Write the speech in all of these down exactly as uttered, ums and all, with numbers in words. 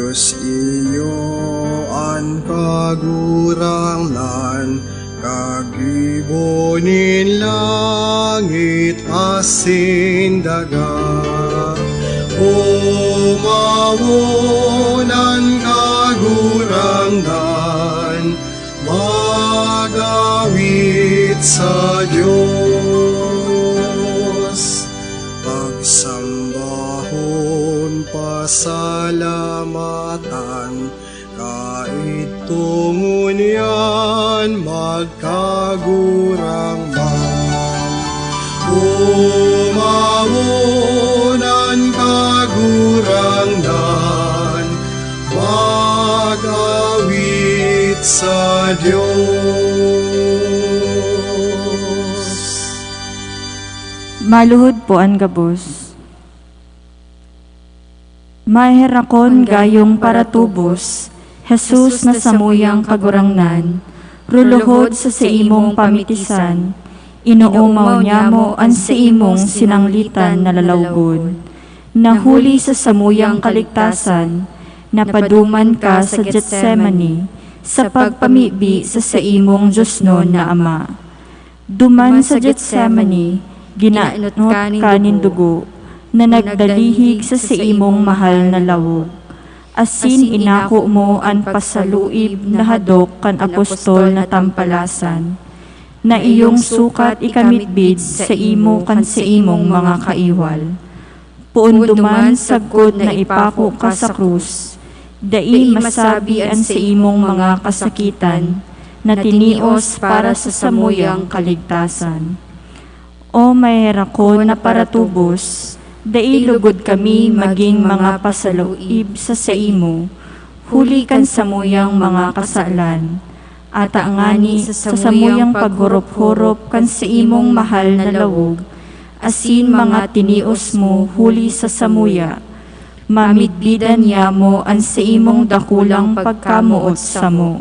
Dios, iyo an Kagurangnan, kagibo nin langit asin daga. Omawon an Kagurangnan, mag-awit sa Dios, pagsambahon, pasalamatan, kaidto ngunyan magkagurangnan. Omawon an Kagurangnan, mag-awit sa Dios. Maluhod po an gabos. Maherakon gayong paratubos, Jesus na samuyang Kagurangnan, luluhod sa saimong pamitisan, inoomaw niamo an saimong sinanglitan na lalawgon, na huli sa samuyang kaligtasan, napaduman ka sa Getsemani sa pagpamibi sa saimong diosnon na Ama. Duman sa Getsemani, ginaenot ka nin dugo na nagdalihig sa saimong mahal na lawog, asin inako mo an pasaluib na hadok kan apostol na tampalasan, na iyong sukat ikamidbid saimo kan saimong mga kaiwal. Poon duman sagkod na ipako ka sa krus, dai masabi an saimong mga kasakitan na tinios para sa samuyang kaligtasan. O maherakon na paratubos, dai lugod kami magin mga pasaluib sa saimo, huli kan samuyang mga kasalan, ata ngani sa samuyang paghorop-horop kan saimong mahal na lawog, asin mga tinios mo huli sa samuya, mamidbidan niamo an saimong dakulang pagkamoot samo,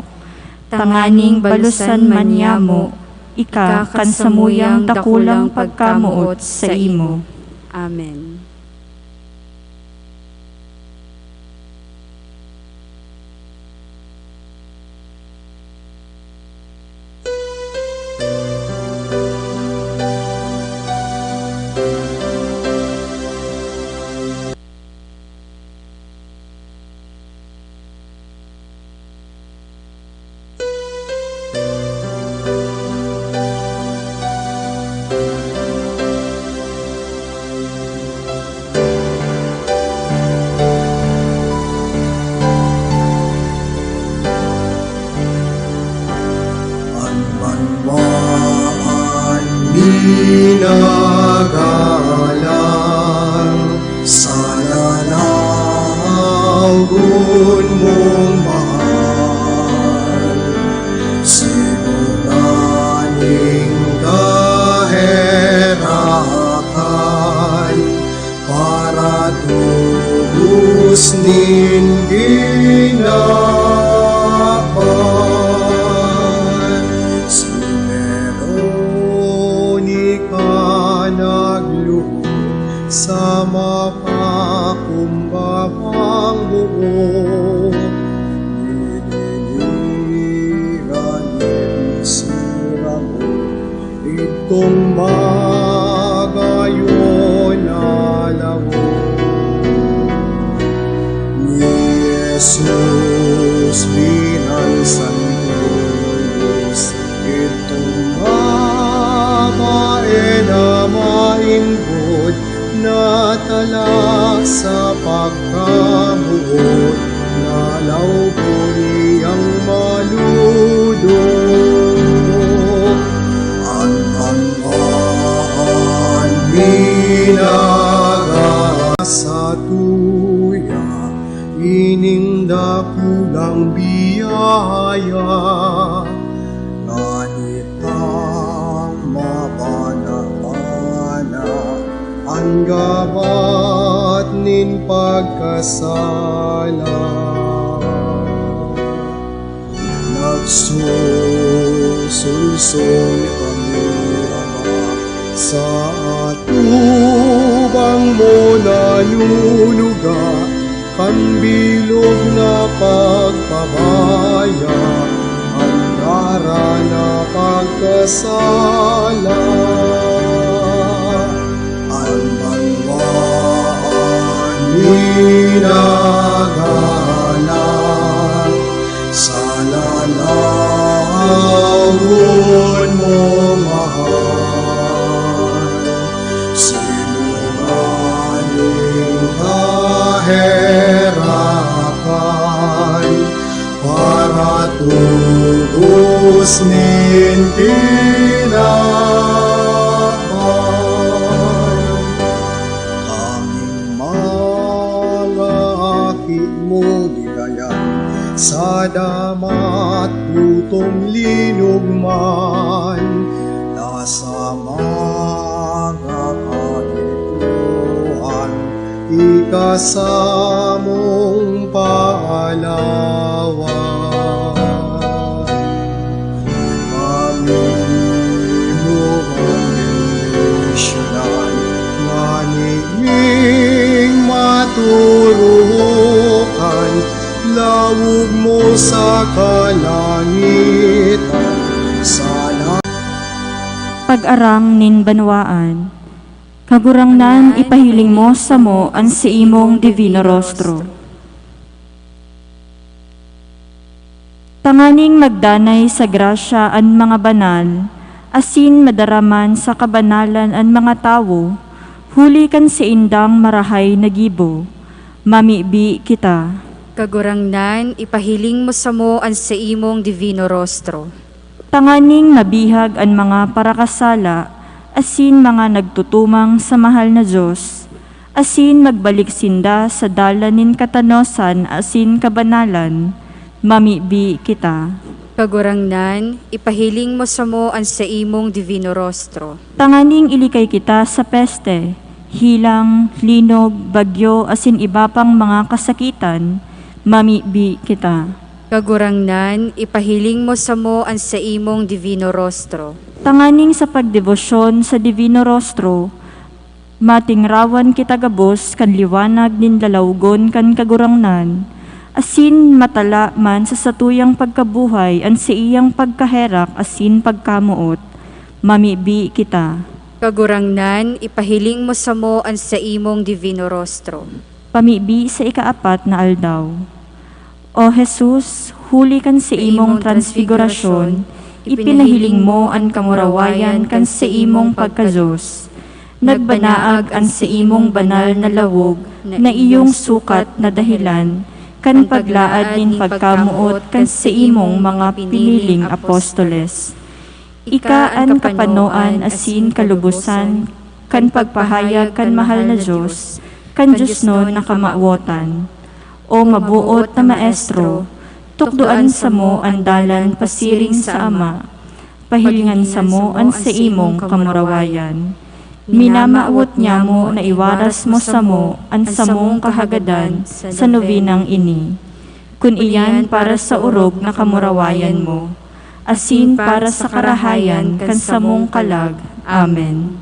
tanganing balosan man niamo ika kan samuyang dakulang pagkamoot saimo. Amen. An banwaan minagalang, sana naawgon mong mahal. Siguran nin kaherakan, paratubos nin ginapal. Si Veronica nagluhod sa mapakumbabang buo, dininiran nin siramon. Idtong magayon na lawog ni Jesus binan santuyos, idtong babae na maimbod, natalak sa pagkabuot, nalawgon niyang maludo. An banwaan minaga sa tuya, ining dakulang biyaya, ngani tang mabana-bana an gabat nin pagkasala. Nagsusulsol kami, Ama, sa atubang mo nanunuga, An bilog na pagpabaya, an dara na pagkasala, an banwaan minagala, sa lalawon mo mahal. Sinuman nin kaherakan, para tubos nin tinapay. Tanging mga aki mo ligayan, sa damat gutong linugman, nasa mga kagintuhan, ika samong paalawan. Kami mo bendisyonan, ngani ning maturukan, lawog mo sa kalangitan, sana. Pag-arang nin banwaan. Kagurangnan, ipahiling mo samo an saimong divino rostro, tanganing magdanay sa grasya an mga banal, asin madara man sa kabanalan an mga tawo, huli kan saindang marahay na gibo. Mamibi kita. Kagurangnan, ipahiling mo samo an saimong divino rostro, tanganing mabihag an mga parakasala asin mga nagtutumang sa mahal na Dios, asin magbalik sinda sa dalan nin katanosan asin kabanalan. Mamibi kita. Kagurangnan, ipahiling mo samo an saimong divino rostro, tanganing ilikay kita sa peste, hilang, linog, bagyo, asin iba pang mga kasakitan. Mamibi kita. Kagurangnan, ipahiling mo samo an saimong divino rostro, tanganing sa pagdebosyon sa divino rostro, matingrawan kita gabos kan liwanag nin lalawgon kan Kagurangnan, asin matala man sa satuyang pagkabuhay an saiyang pagkaherak asin pagkamoot. Mamibi kita. Kagurangnan, ipahiling mo samo an saimong divino rostro. Pamibi sa ikaapat na aldaw. O Jesus, huli kan saimong transfigurasyon, ipinahiling mo an kamurawayan kan saimong pagka-Dios. Nagbanaag an saimong banal na lawog na iyong sukat na dahelan kan paglaad nin pagkamoot kan saimong mga piniling apostoles. Ika an kapanoan asin kalubosan kan pagpahayag kan mahal na Dios, kan diosnon na kamawotan. O maboot na Maestro, tukdoan samo an dalan pasiring sa Ama. Pahilingan samo an saimong kamurawayan. Minamawot nyamo na iwaras mo samo an samong kahagadan sa nobenang ini, kun iyan para sa orog na kamurawayan mo, asin para sa karahayan kan samong kalag. Amen.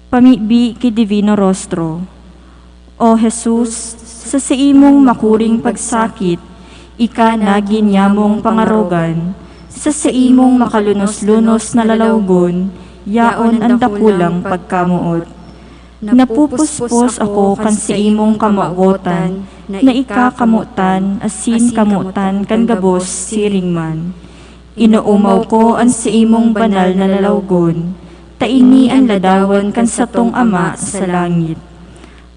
Pamibi ki Divino Rostro. O Jesus, sa saimong makuring pagsakit, ika nagin nyamong pangarogan, sa saimong makalunos-lunos na lalawgon, yaon an dakulang pagkamoot. Napupuspos ako kan saimong kamawotan na ika kamotan asin kamotan kan gabos siring man. Inoomaw ko an saimong banal na lalawgon, ta ini an ladawan kan satong Ama sa langit.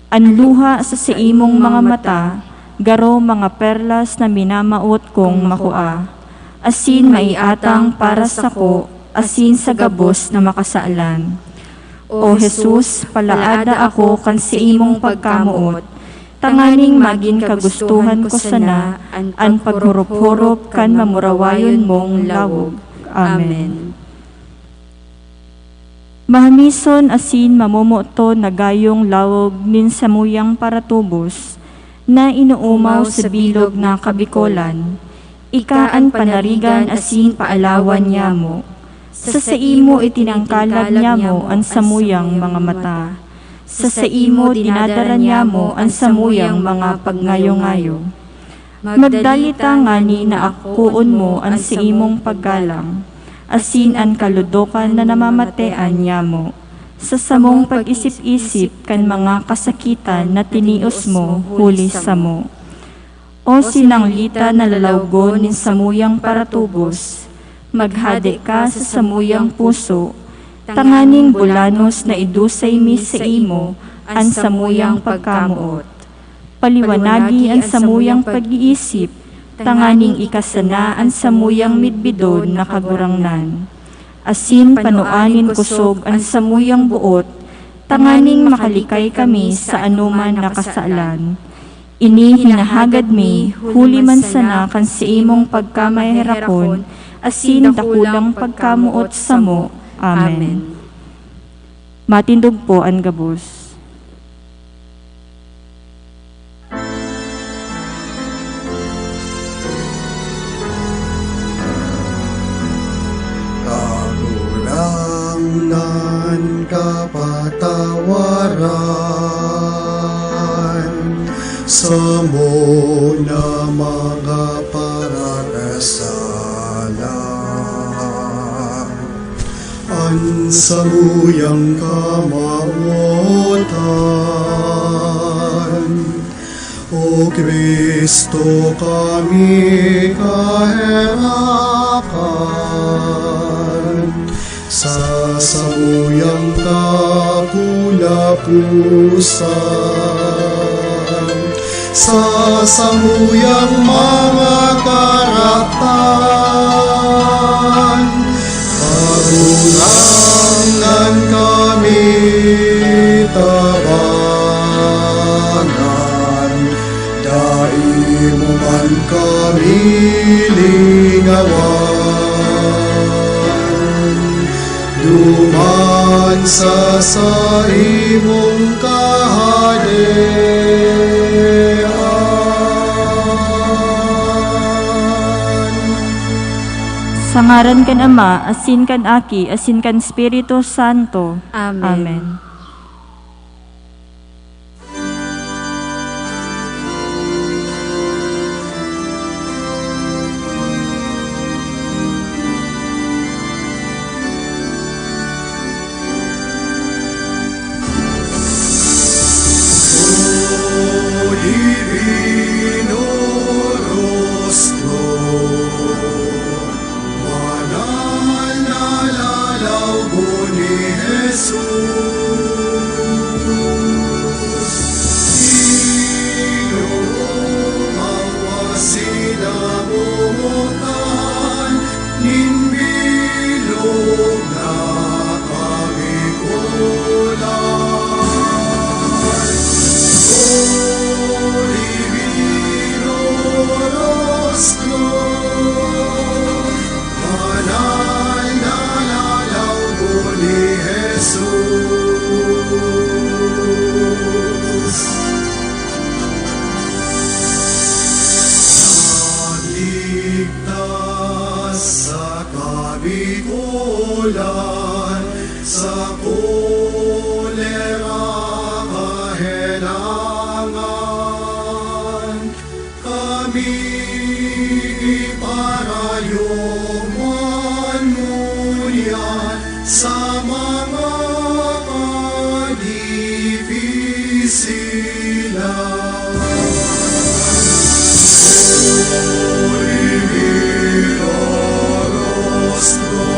An luha sa saimong mga mata, garo mga perlas na minamawot kong makua, asin maiatang para sako asin sa gabos na makasalan. O Jesus, palaada ako kan saimong pagkamoot, tanganing magin kagustuhan ko sana an paghorop-horop kan mamurawayon mong lawog. Amen. Mahamison asin mamomoton na gayong lawog nin samuyang paratubos na inoomaw sa bilog na kabikolan. Ika an panarigan asin paalawan nyamo. Sa saimo itinangkalag nyamo an samuyang mga mata. Sa saimo dinadara niyamo an samuyang mga pagngayo-ngayo. Magdali ta ngani na akoon mo an saimong paggalang, asin an kaludokan na namamatean niyamo, sa samong pag-isip-isip kan mga kasakitan na tinios mo huli samo. O sinanglita na lalawgon nin samuyang paratubos, maghade ka sa samuyang puso, tanganing bulanos na idusay mi saimo an samuyang pagkamoot. Paliwanagi an samuyang pag-iisip, tanganing ikasana an samuyang midbidon na Kagurangnan. Asin panuan nin kosog an samuyang boot, tanganing makalikay kami sa anoman na kasalan. Ini hinahagad mi huli man sana kan saimong pagkamaherakon asin dakulang pagkamoot samo. Amen. Matindog po an gabos. Kagurangnan, kapatawaran samo na mga parakasala. An samuyang kamawotan, O Cristo, kami kaherakan, sa samuyang kakulaposan, sa samuyang mga karatan, Kagurangnan, kami tabangan, dai mo man kami lingawan. Duman sa saimong kahadean. Sa ngaran kan Ama, asin kan Aki, asin kan Espiritu Santo. Amen. Amen. O Divino Rostro, banal na lalawgon ni Jesus. Sino ang masinamotan nin bilog na kabikolan? O Divino Rostro, banal na lalawgon ni Jesus. Nagligtas sa kabikolan, sa kolera, kahelangan, kami iparayo man ngunyan sa mga kadipisilan. O Divino Rostro,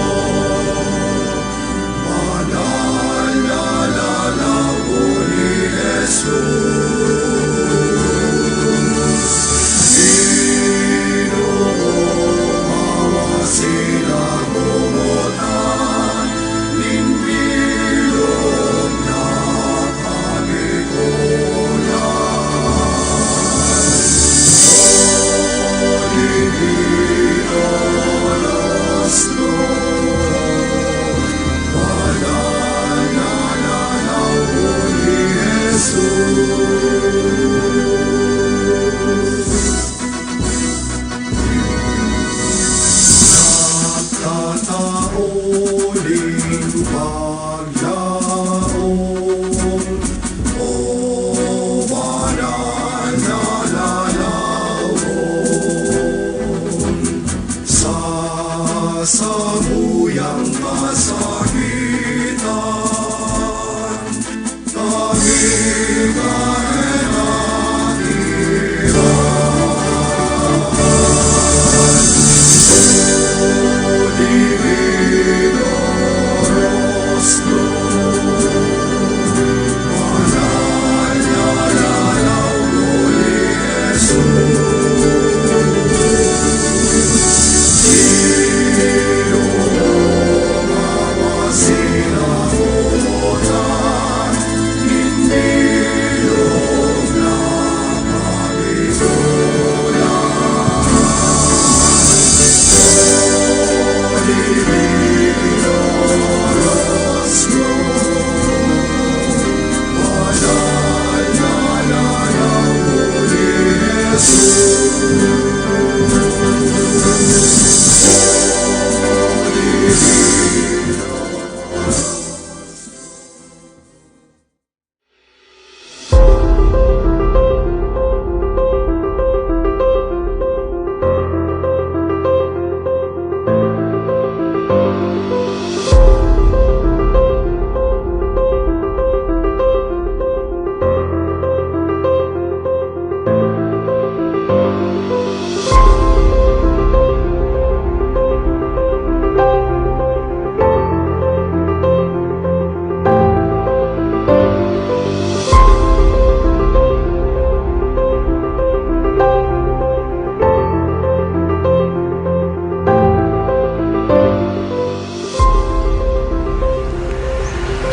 banal na lalawgon ni Jesus.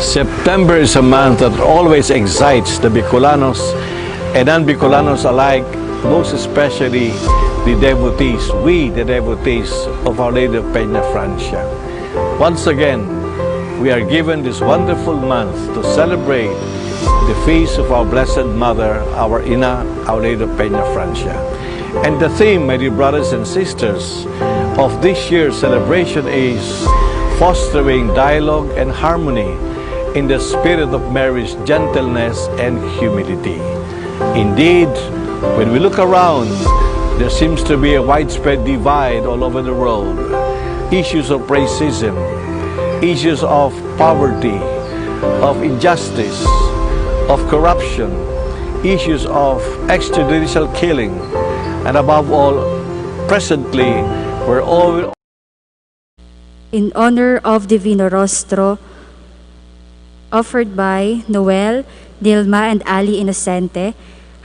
September is a month that always excites the Bicolanos and non-Bicolanos alike, most especially the devotees, we the devotees of Our Lady of Peña Francia. Once again, we are given this wonderful month to celebrate the feast of our Blessed Mother, our Ina, Our Lady of Peña Francia. And the theme, my dear brothers and sisters, of this year's celebration is fostering dialogue and harmony in the spirit of Mary's gentleness and humility. Indeed, when we look around, there seems to be a widespread divide all over the world. Issues of racism, issues of poverty, of injustice, of corruption, issues of extrajudicial killing, and above all, presently, we're all In honor of Divino Rostro, offered by Noel, Dilma and Ali Inocente,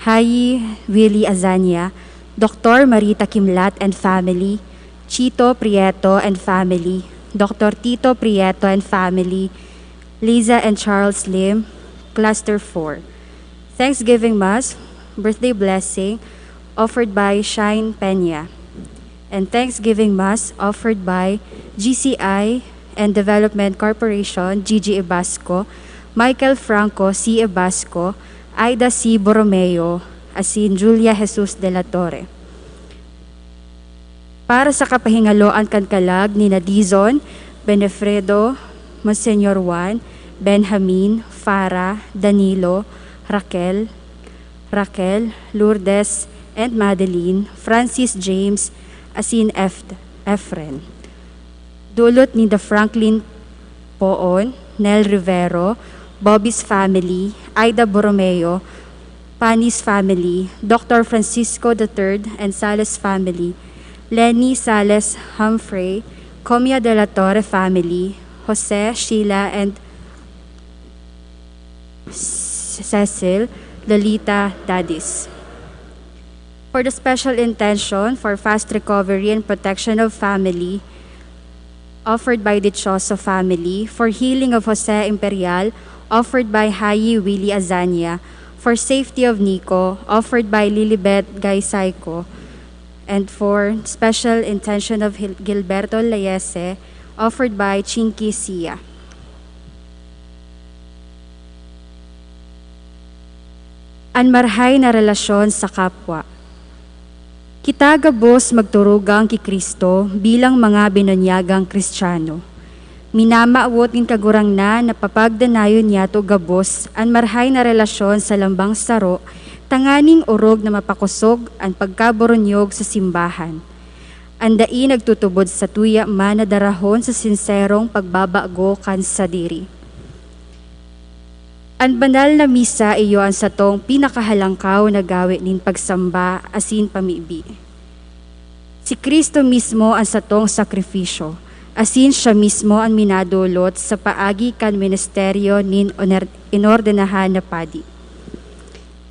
Hayi Willie Azania, Doctor Marita Kimlat and family, Chito Prieto and family, Doctor Tito Prieto and family, Liza and Charles Lim, Cluster four. Thanksgiving Mass, birthday blessing, offered by Shine Peña. And Thanksgiving Mass offered by G C I and Development Corporation, Gigi Ibasco, Michael Franco C. Ibasco, Aida C. Borromeo, asin Julia Jesus de la Torre. Para sa kapahingaloan kan kalag ni Nadizon, Benefredo, Monsignor Juan, Benjamin, Farah, Danilo, Raquel, Raquel, Lourdes, and Madeline, Francis James, asin Eft-, Efren. Dulot ni The Franklin Poon, Nel Rivero, Bobby's family, Aida Borromeo, Panis family, Doctor Francisco the third and Sales family, Lenny Sales Humphrey, Comia de la Torre family, Jose, Sheila, and Cecil, Lolita, Dadis. For the special intention for fast recovery and protection of family, offered by Dichoso family, for healing of Jose Imperial, offered by Hayi Willie Azania, for safety of Nico, offered by Lilibet Gaisaico, and for special intention of Gil-, Gilberto Layese, offered by Chinky Sia. An marhay na relasyon sa kapwa. Kita gabos magturugang ki Cristo bilang mga binunyagang Cristiano. Minamawot nin Kagurangnan na papagdanayon niyato gabos an marhay na relasyon sa lambang saro tanganing orog na mapakosog an pagkaboronyog sa simbahan. An dai nagtutubod sa tuya man na darahon sa sinserong pagbabago kan sadiri. An banal na misa iyo an satong pinakahalangkaw na gawe nin pagsamba asin pamibi. Si Cristo mismo an satong sakrifisyo, asin siya mismo an minadolot sa paagi kan ministeryo nin oner-, inordenahan na padi.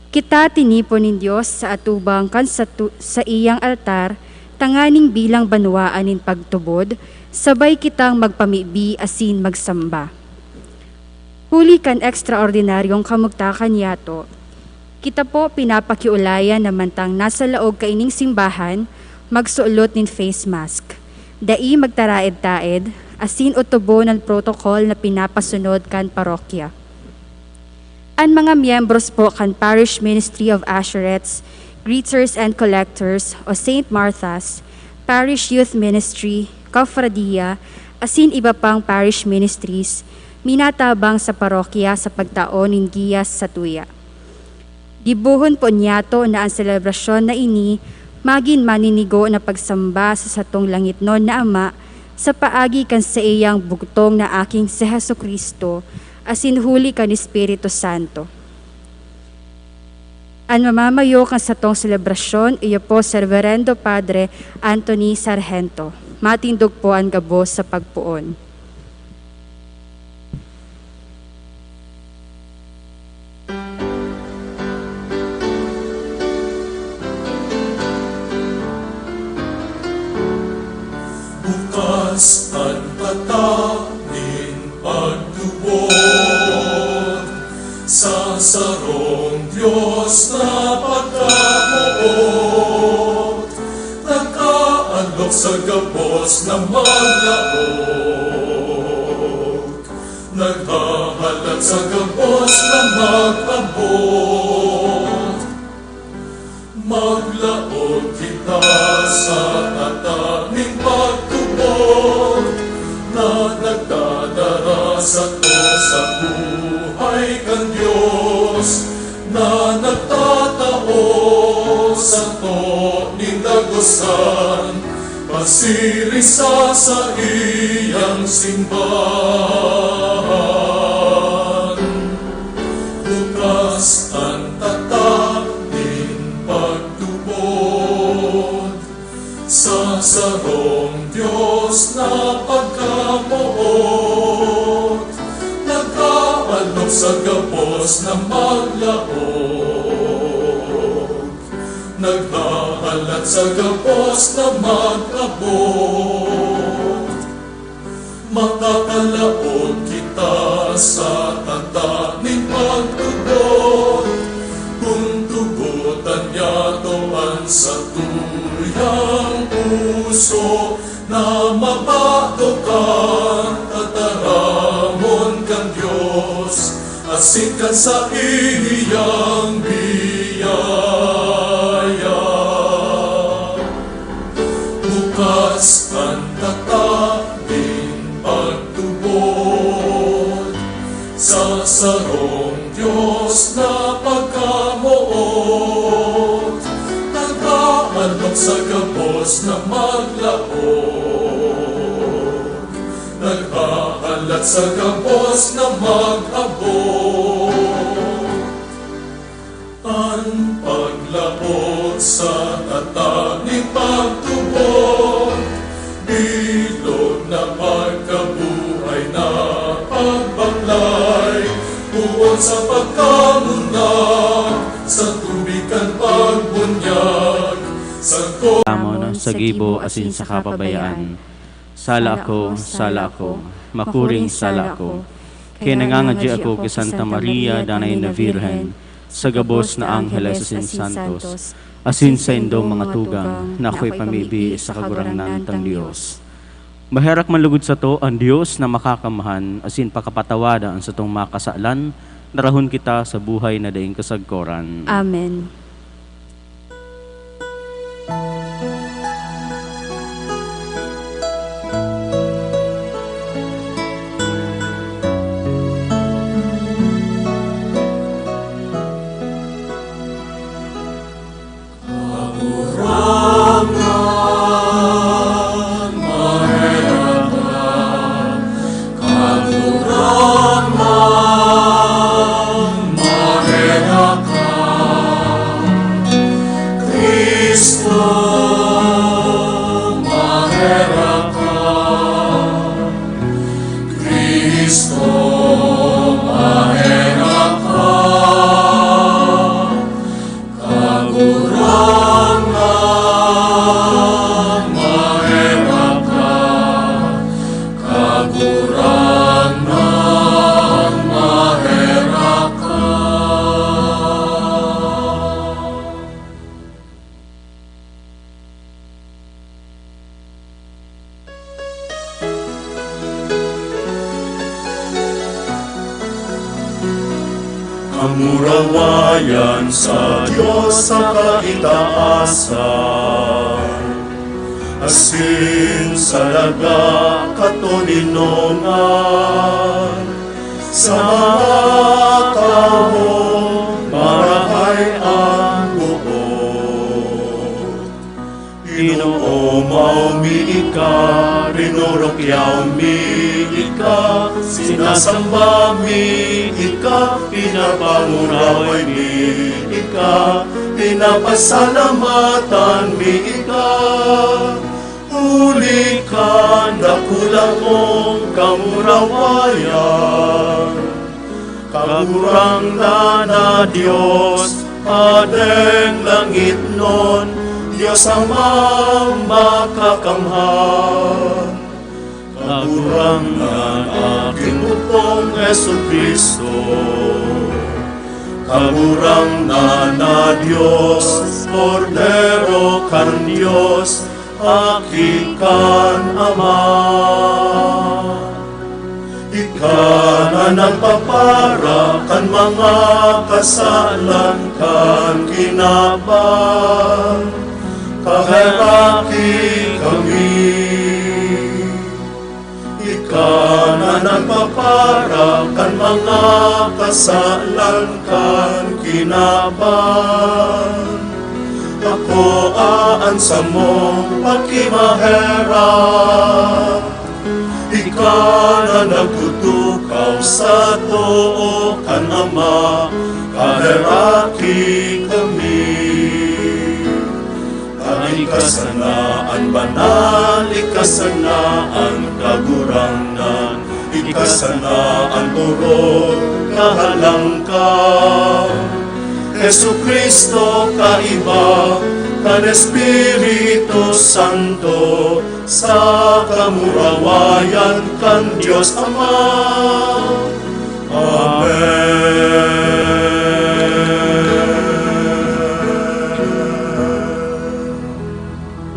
Kita tinipon nin Dios sa atubang kan satu-, saiyang altar tanganing bilang banwaan nin pagtubod, sabay kitang magpamibi asin magsamba. Huli kan ekstraordinaryong kamugtakan niyato, kita po pinapakiulayan na mantang nasa laog kaining simbahan, magsulot nin face mask, dai magtaraed-taed, asin otobon an protocol na pinapasunod kan parokya. An mga miyembros po kan Parish Ministry of Assurettes, Greeters and Collectors o Saint Martha's, Parish Youth Ministry, Cofradia, asin iba pang parish ministries, minatabang sa parokya sa pagtao nin giyas sa tuya. Gibohon po niyato na an selebrasyon na ini magin maninigo na pagsamba sa satong langitnon na Ama sa paagi kan saiyang bugtong na Aking si Jesu-Cristo asin huli kan Espiritu Santo. An mamamayo kan satong selebrasyon, iyo po si Reverendo Padre Anthony Sargento. Matindog po an gabos sa pagpoon. Bukas an mata nin pagtubod. Sarong Dios na pagkamoot, nag-aalok sa gabos na maglaog, naghahalat sa gabos na mag-abot. Maglaog kita sa tatak nin pagtubod na nagdadara sato sa buhay kan Dios, na nagtatao sato nin dagosan, pasiring sa saiyang simbahan. Bukas an tatak nin pagtubod sa sarong Dios na pagkamoot, nag-aalok sa gabos na maglaog, naghahalat sa gabos na mag-abot. Makakalaog kita sa tatak nin pagtubod, kun tugotan niyato an satuyang puso na mabado kan tataramon kan Dios asin kan saiyang biyaya. Bukas an tatak nin pagtubod sa sarong Dios na pagkamoot, nag-aalok sa gabos na maglaog, naghahalat sa gabos na mag-abot. An paglaog sa tatak nin pagtubod, bilog na pagkabuhay na pagbaklay, poon sa pagkamunak, sa tubig kan pagbunyag, sa ko- Amo na sa gibo asin sa kapabayaan. Sala ako, sala ako, makuring sala ako. Kaya nangangadya ako ki Santa Maria, danay na Birhen, sa gabos na angheles asin santos, asin saindong mga tugang na ako'y pamibi sa Kagurangnan tang Dios. Maherak man lugod sato an Dios na Makakamhan asin pakapatawada an satong mga kasalan, narahon kita sa buhay na daing kasagkoran. Amen. Kagurangnan, maherak ka. Kagurangnan, maherak ka. Cristo, maherak ka. Cristo, maherak ka. Kagurangnan, maherak ka. Kagurangnan, maherak ka. Kamurawayan sa Dios sa kaitaasan, asin sa daga katoninongan, sa mga tawong marahay an boot. Inoomaw mi ika, rinurukyaw mi ika, sinasamba mi ika, pinapanguraway mi ika, pinapasalamatan mi ika. Huli kan dakula mong kamurawayan, Kagurangnan na Dios, Hadeng langitnon, Dios Amang makakamhan. Kagurangnan, aking bugtong Jesu-Cristo, Kagurangnan na Dios, Kordero kan Dios, Aki kan Ama. Ika na nagpapara kan mga kasalan kan kinaban. Kaheraki kami. Ika na nagpapara kan mga kasalan kan kinaban. Akoa an samong pakimaherak. Ika na nagtutukaw sa too kan Ama, kaheraki kami. An ika sana an banal, ika sana an kagurangnan, ika sana an orog na halangkaw. Jesu-Cristo, kaiba kan Espiritu Santo, sa kamurawayan kan Dios Ama. Amen.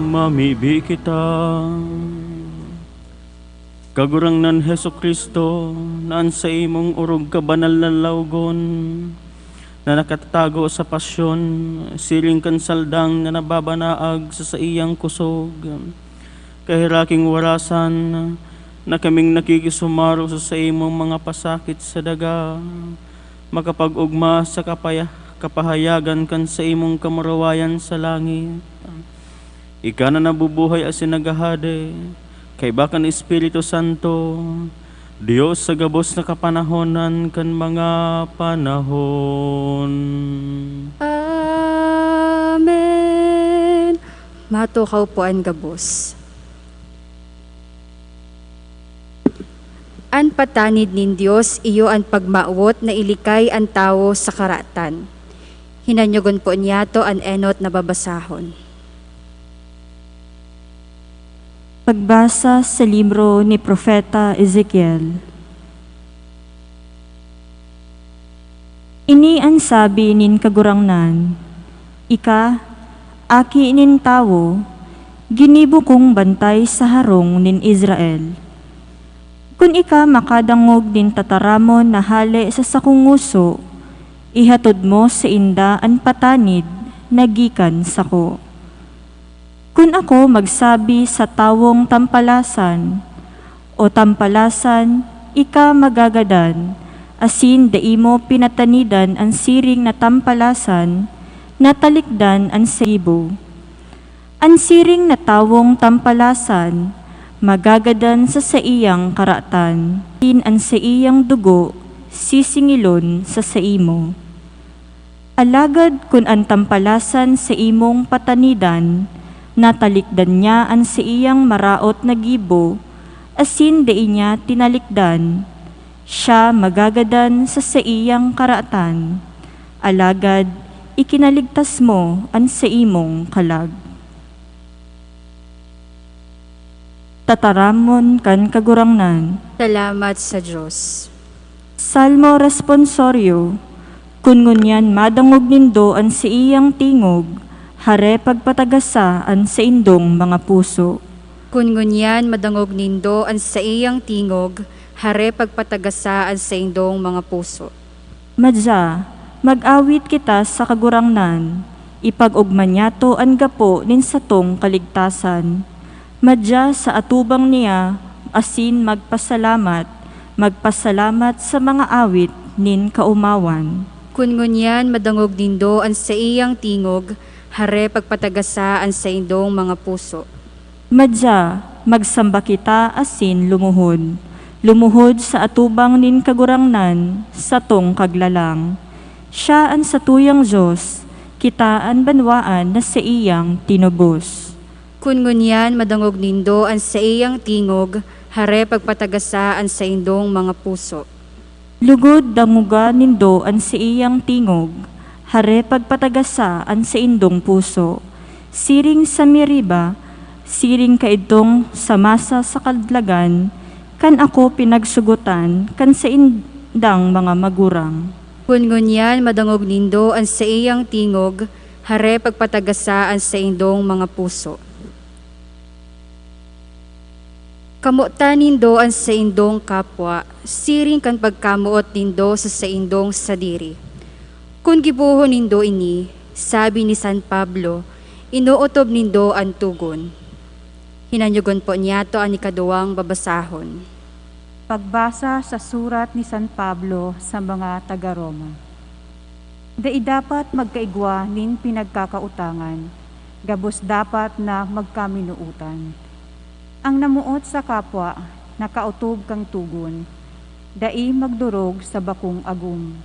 Mamibi kita. Kagurangnan Jesu-Cristo, na an saimong orog kabanal na lawgon na nakatatago sa pasyon, siring kan saldang na nababanaag sa saiyang kusog. Kaheraking warasan na kaming nakikisumaro sa saimong mga pasakit sa daga, makapag-ogma sa kapaya-, kapahayagan kan saimong kamurawayan sa langit. Ika na nabubuhay asin naghahade, kaiba kan Espiritu Santo, Dios sa gabos na kapanahonan kan mga panahon. Amen. Matukaw po an gabos. An patanid nin Dios iyo an pagmawot na ilikay an tawo sa karatan. Hinanyogon po niyato an enot na babasahon. Pagbasa sa libro ni Propeta Ezekiel. Ini an sabi nin Kagurangnan, "Ika, aki nin tawo, ginibo kong bantay sa harong nin Israel. Kun ika makadangog nin tataramon na hale sa sakong ngoso, ihatod mo sainda an patanid na gikan sako." Kun ako magsabi sa tawong tampalasan, "O tampalasan, ika magagadan," asin dai mo pinatanidan an siring na tampalasan, natalikdan an sa gibo. An siring na tawong tampalasan, magagadan sa saiyang karatan, asin an saiyang dugo sisingilon sa saimo. Alagad kun an tampalasan sa imong patanidan, natalikdan niya an saiyang maraot na gibo, asin dai niya tinalikdan, siya magagadan sa saiyang karatan, alagad ikinaligtas mo an saimong kalag. Tataramon kan Kagurangnan. Salamat sa Dios. Salmo Responsorio. Kun ngunyan madangog nindo an saiyang tingog, hare pagpatagasa an saindong mga puso. Kun ngunyan madangog nindo an saiyang tingog, hare pagpatagasa an saindong mga puso. Madya, mag-awit kita sa Kagurangnan, ipag-ogma niyato an gapo nin satong kaligtasan. Madya sa atubang niya asin magpasalamat, magpasalamat sa mga awit nin kaomawan. Kun ngunyan madangog nindo an saiyang tingog, hare pagpatagasa an saindong mga puso. Madya, magsamba kita asin lumuhod. Lumuhod sa atubang nin Kagurangnan, satong Kaglalang. Siya an satuyang Dios, kita an banwaan na saiyang tinubos. Kun ngunyan madangog nindo an saiyang tingog, hare pagpatagasa an saindong mga puso. Lugod dangoga nindo an saiyang tingog, hare pagpatagasa an saindong puso. Siring sa Meriba, siring kaidtong sa Masa sa Kadlagan, kan ako pinagsugotan kan saindang mga magurang. Kun ngunyan madangog nindo an saiyang tingog, hare pagpatagasa an saindong mga puso. Kamotan nindo an saindong kapwa, siring kan pagkamoot nindo sa saindong sadiri. Kun gibohon nindo ini, sabi ni San Pablo, inootob nindo an togon. Hinanyogon po niyato an ikaduwang babasahon. Pagbasa sa surat ni San Pablo sa mga taga-Roma. Dai dapat magkaigwa nin pinagkakautangan, gabos dapat na magkaminootan. Ang namoot sa kapwa, nakaotob kan togon, dai magdorog sa bakong agom.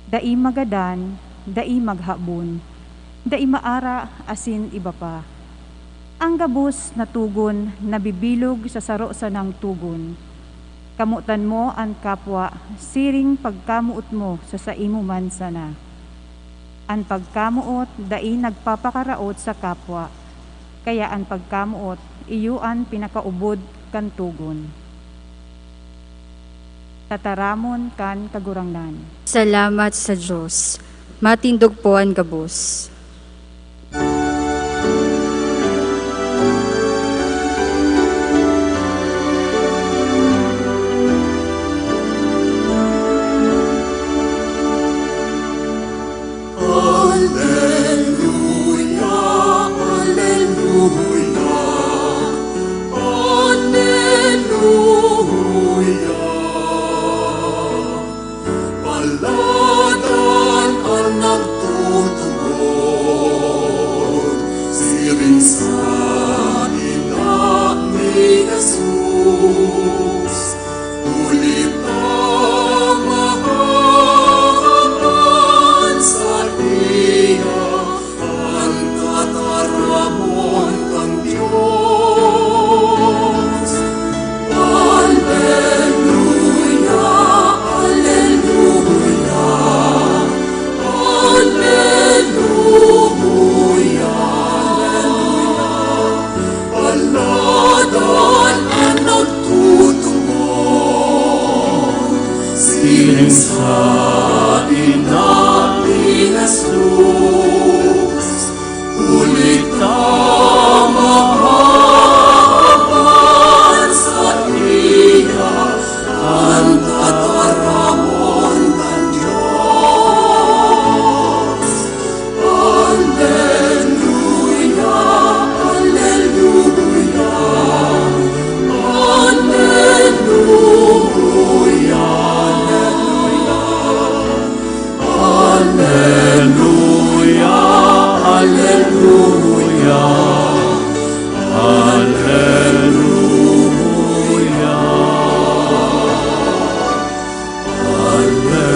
Dai magadan, dai maghabon, dai maara asin iba pa. Ang gabos na togon nabibilog sa saro sanang togon. Kamotan mo an kapwa siring pagkamoot mo sa saimo man sana. An pagkamoot dai nagpapakaraot sa kapwa, kaya an pagkamoot iyo an pinakaubod kan togon. Tataramon kan Kagurangnan. Salamat sa Dios. Matindog po an gabos. Aleluya, aleluya, aleluya. Paladan an nagtutugon, siring sa ina ni Jesus. Huli ta mahahapan saiya an tataramon kan Dios. Aleluya, aleluya, aleluya, aleluya. Paladan an nagtutugon, siring sa ina ni Jesus. Huli ta mahahapan saiya an tataramon kan Dios. Aleluya, aleluya, aleluya, aleluya. Aleluya, aleluya, aleluya, aleluya.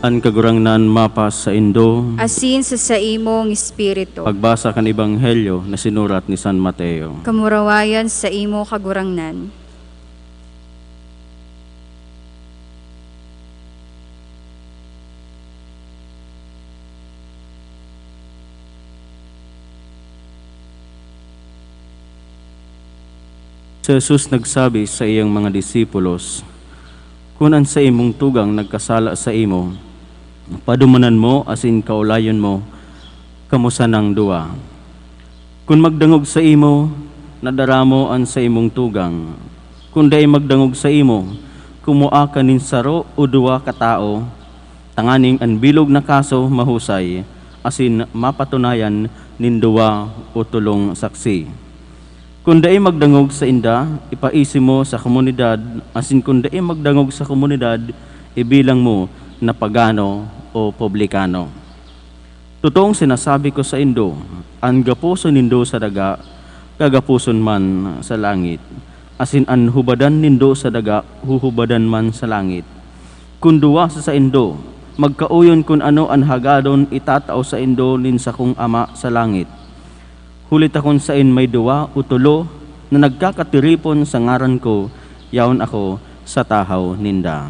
An Kagurangnan mapasaindo. Asin sa saimong espiritu. Pagbasa kan Ebanghelyo na sinurat ni San Mateo. Kamurawayan saimo, Kagurangnan. Si Jesus nagsabi sa iyang mga disipulos, "Kun an saimong tugang nagkasala saimo, padumanan mo asin kaolayon mo kamo sanang duwa. Kun magdangog saimo, nadara mo an saimong tugang. Kun dai magdangog saimo, kumua ka nin saro o duwa ka tawo, tanganing an bilog na kaso mahusay, asin mapatunayan nin duwa o tolong saksi. Kun dai magdangog sainda, ipaisi mo sa komunidad, asin kun dai magdangog sa komunidad, ibilang mo na pagano o publikano. Totoong sinasabi ko saindo, an gaposon nindo sa daga, gagaposon man sa langit, asin an hubadan nindo sa daga, huhubadan man sa langit. Kun duwa sa saindo magkaoyon kun ano an hagadon, itatao saindo nin sakong Ama sa langit. Huli ta kun saen may duwa o tolo na nagkakatiripon sa ngaran ko, yaon ako sa tahaw ninda."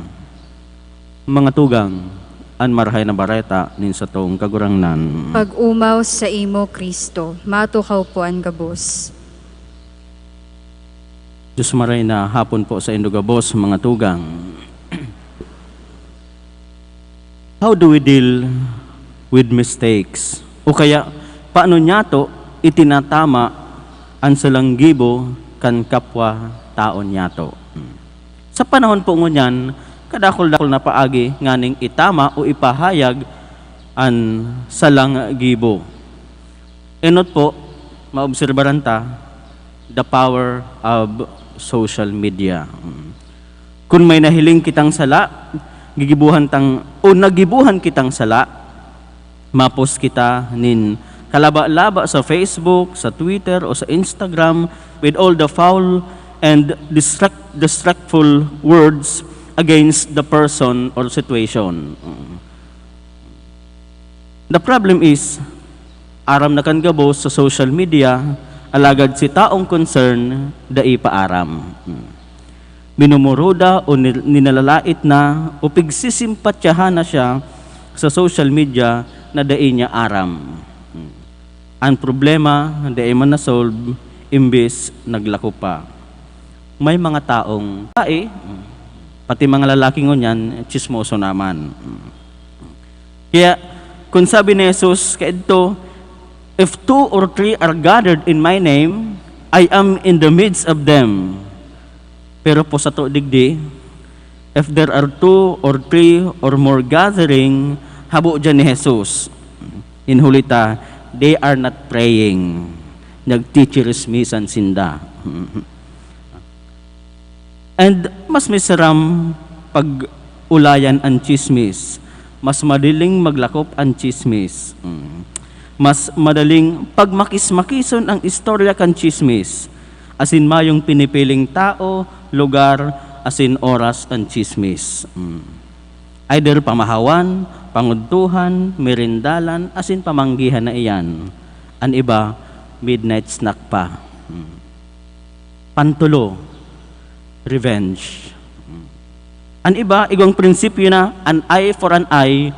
Mga tugang, an Marahay na Bareta nin satong Kagurangnan. Pag-omaw saimo, Cristo. Matukaw po an gabos. Diyos maray na hapon po sa indo gabos, mga tugang. How do we deal with mistakes? O kaya, paano niyato itinatama an salang gibo kan kapwa taon niyato? Sa panahon po ngunyan, kadakul-dakul na paagi nganing itama o ipahayag an salang gibo. Enot po, maobserbaran ta, the power of social media. Kun may nahiling kitang sala, gigibuhan tang, o nagibuhan kitang sala, mapos kita nin kalaba-laba sa Facebook, sa Twitter, o sa Instagram with all the foul and destruct-, destructful words against the person or situation. The problem is, aram na kan gabos sa social media, alagad si taong concern, dai pa aram. Minumuruda o ni-, ninalalait na o pigsisimpatyahan na siya sa social media na dai niya aram. Ang problema, dai man na-solve, imbis naglako pa. May mga taong, tae, pati mga lalaki ngunyan, tsismoso naman. Kaya, kung sabi ni Jesus, kaidto, "If two or three are gathered in my name, I am in the midst of them." Pero po sato digdi, if there are two or three or more gathering, habo diyan ni Jesus. In huli ta, they are not praying. Nagchichirismisan sinda. And mas masaram pag-ulayan an tsismis. Mas madaling maglakop an tsismis. Mm. Mas madaling pagmakis-makison ang istorya kan tsismis. Asin mayong pinipiling tao, lugar, asin oras an tsismis. Mm. Either pamahawan, pangudtuhan, merindalan, asin pamanggihan na iyan. An iba, midnight snack pa. Mm. Pantulo, revenge. An iba, igwang prinsipyo na, an eye for an eye,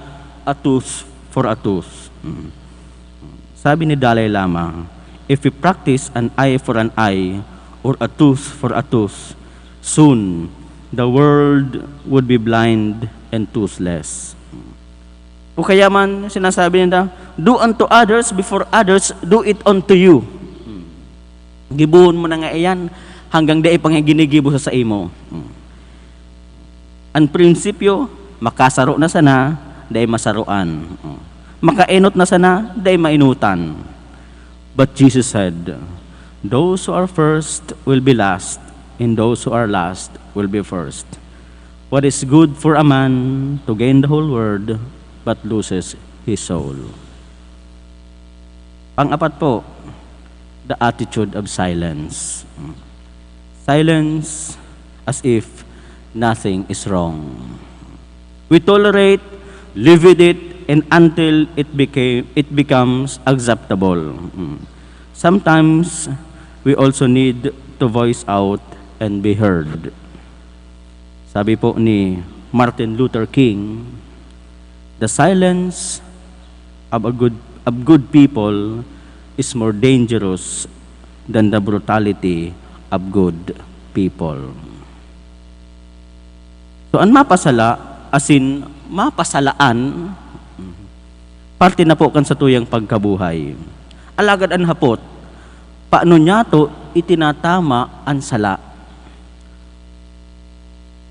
a tooth for a tooth. Sabi ni Dalai Lama, "If we practice an eye for an eye or a tooth for a tooth, soon the world would be blind and toothless." O kaya man, sinasabi ninda, "Do unto others before others do it unto you." Gibohon mo na nga iyan hanggang dai pa nga ginigibo sa saimo. An prinsipyo, makasaro na sana, dai masaroan. Makaenot na sana, dai maenotan. But Jesus said, "Those who are first will be last, and those who are last will be first. What is good for a man to gain the whole world but loses his soul?" Pang-apat po, the attitude of silence. Silence as if nothing is wrong. We tolerate, live with it, and until it became, it becomes acceptable. Mm. Sometimes, we also need to voice out and be heard. Sabi po ni Martin Luther King, "The silence of a good, of good people is more dangerous than the brutality of good people." So, an mapasala asin mapasalaan, parte na po kan satuyang pagkabuhay. Alagad an hapot, paano niyato itinatama an sala?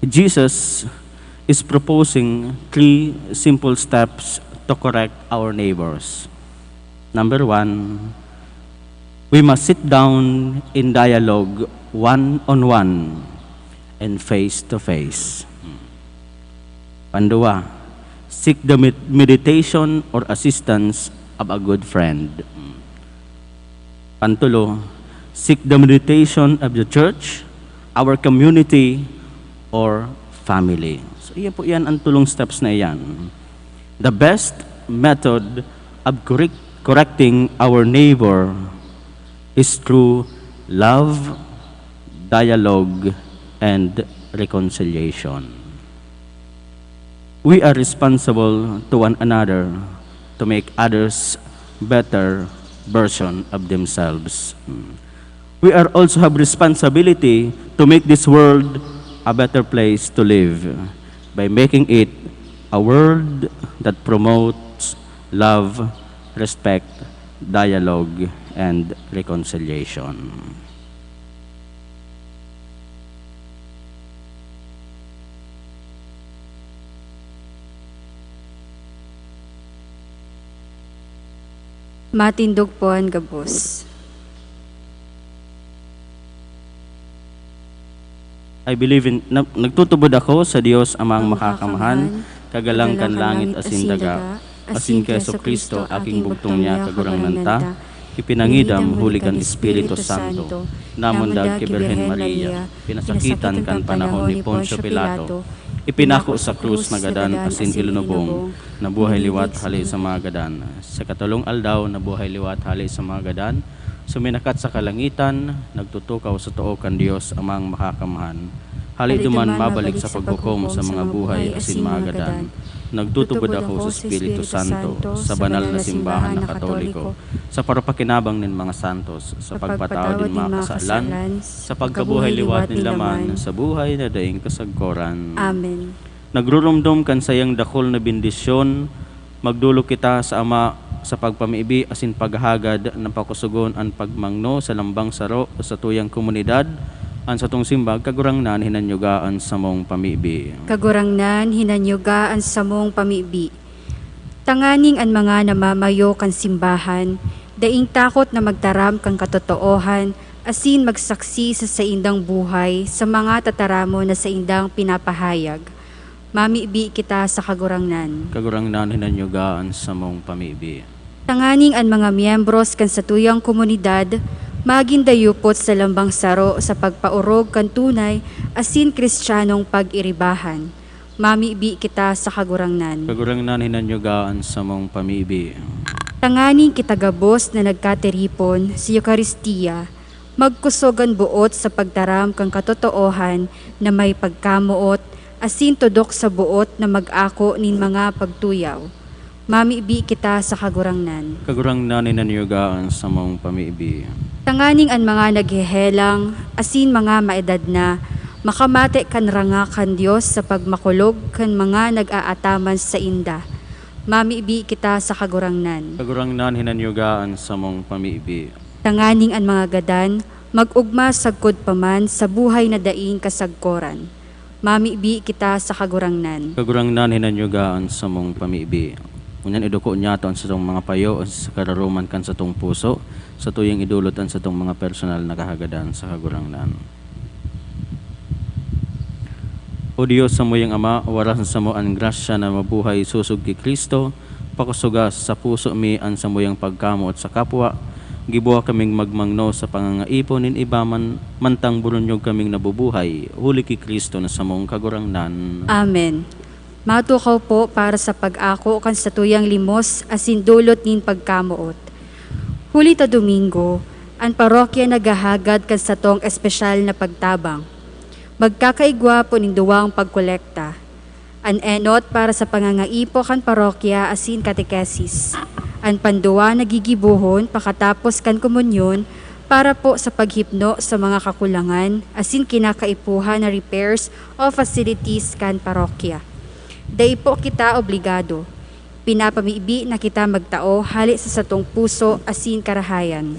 Jesus is proposing three simple steps to correct our neighbors. Number one, we must sit down in dialogue one-on-one and face-to-face. Pandua, seek the med-, meditation or assistance of a good friend. Pantulo, seek the meditation of the church, our community, or family. So, iya po yan ang tulong steps na iyan. The best method of correct-, correcting our neighbor is through love, dialogue, and reconciliation. We are responsible to one another to make others better version of themselves. Hmm. We are also have responsibility to make this world a better place to live by making it a world that promotes love, respect, dialogue, and reconciliation. Matindog po an gabos. I believe in, na, nagtutubod ako sa Dios Amang Ang Makakamhan, Makakamhan, Kagalang kan langit asin daga, asin ki Jesu-Cristo, aking bugtong niya, Kagurangnan ta, ipinangidam huli kan Espiritu Santo, namundag ki Birhen Maria, pinasakitan kan panahon ni Poncio Pilato, ipinako sa krus, nagadan asin ilunubong, nabuhay liwat hale sa mga gadan. Sa katolong aldaw, nabuhay liwat hale sa mga gadan, suminakat sa kalangitan, nagtutukaw sa too kan Dios Amang Makakamhan. Hale duman mabalik sa paghukom sa mga buhay asin mga gadan. Nagtutubod ako sa Espiritu Santo, sa banal na simbahan na Katoliko, sa parapakinabang nin mga santos, sa pagpatawad nin mga kasalan, sa pagkabuhay liwat nin laman, sa buhay na daing kasagkoran. Amen. Nagrurumdom kan sayang dakul na bendisyon, magdolok kita sa Ama sa pagpamibi asin paghahagad na pakosogon an pagmangno sa lambang saro sa tuyang komunidad, an satong simbag, Kagurangnan, hinanyuga an samong pamibi. Kagurangnan, hinanyuga an samong pamibi. Tanganing an mga namamayo kan simbahan, daing takot na magtaram kan katotoohan asin magsaksi sa saindang buhay sa mga tataramon na saindang pinapahayag. Mamibi kita sa Kagurangnan. Kagurangnan, hinanyuga an samong pamibi. Tanganing an mga miyembros kan satuyang komunidad magin dayupot sa lambang saro sa pagpaorog kan tunay asin Kristiyanong pag-iribahan. Mamibi kita sa Kagurangnan. Kagurangnan, hinanyuga an samong pamibi. Tanganing kita gabos na nagkatiripon sa Eukaristia, magkosog an boot sa pagtaram kan katotoohan na may pagkamoot, asin tudok sa boot na mag-ako nin mga pagtuyaw. Mamibi kita sa Kagurangnan. Kagurangnan, hinanyuga an samong pamibi. Tanganing an mga naghehelang asin mga maedad na makamate kan ranga kan Dios sa pagmakulog kan mga nag-aataman sainda. Mamibi kita sa Kagurangnan. Kagurangnan, hinanyuga an samong pamibi. Tanganing an mga gadan mag-ogma sagkod pa man sa buhay na daing kasagkoran. Mamibi kita sa Kagurangnan. Kagurangnan, hinanyuga an samong pamibi. Ngunyan iduko niyato an satong mga payo sa kararoman kan satong puso, satuyang idolot an satong mga personal na kahagadan sa Kagurangnan. O Dios, samuyang Ama, warasan samo an grasya na mabuhay sosog ki Cristo, pakosoga sa puso mi an samuyang pagkamoot sa kapwa, giboha kaming magmangno sa pangangaipo nin iba man, mantang bulonyog kaming nabubuhay, huli ki Cristo na samong Kagurangnan. Amen. Matukaw po para sa pag-ako kan satuyang limos asin dolot nin pagkamoot. Huli ta Domingo, an parokya naghahagad kan satong espesyal na pagtabang. Magkakaigwa po nin duwang pagkolekta. An enot para sa pangangaipo kan parokya asin katekesis. An panduwa na gigibohon pakatapos kan komunyon para po sa paghipno sa mga kakulangan asin kinakaipuhan na repairs o facilities kan parokya. Dai po kita obligado. Pinapamibi na kita magtao hale sa satong puso asin karahayan.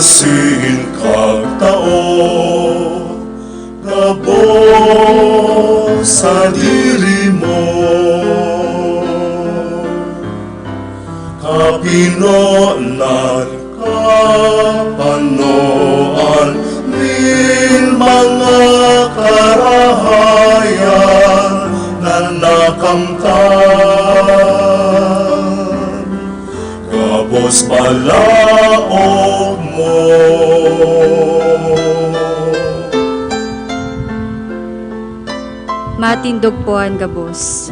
Asin kagtao gabos sadiri mo, kapinonan, kapanoan nin mga karahayan na nakamtan gabos balaog mo. Matindog po an gabos.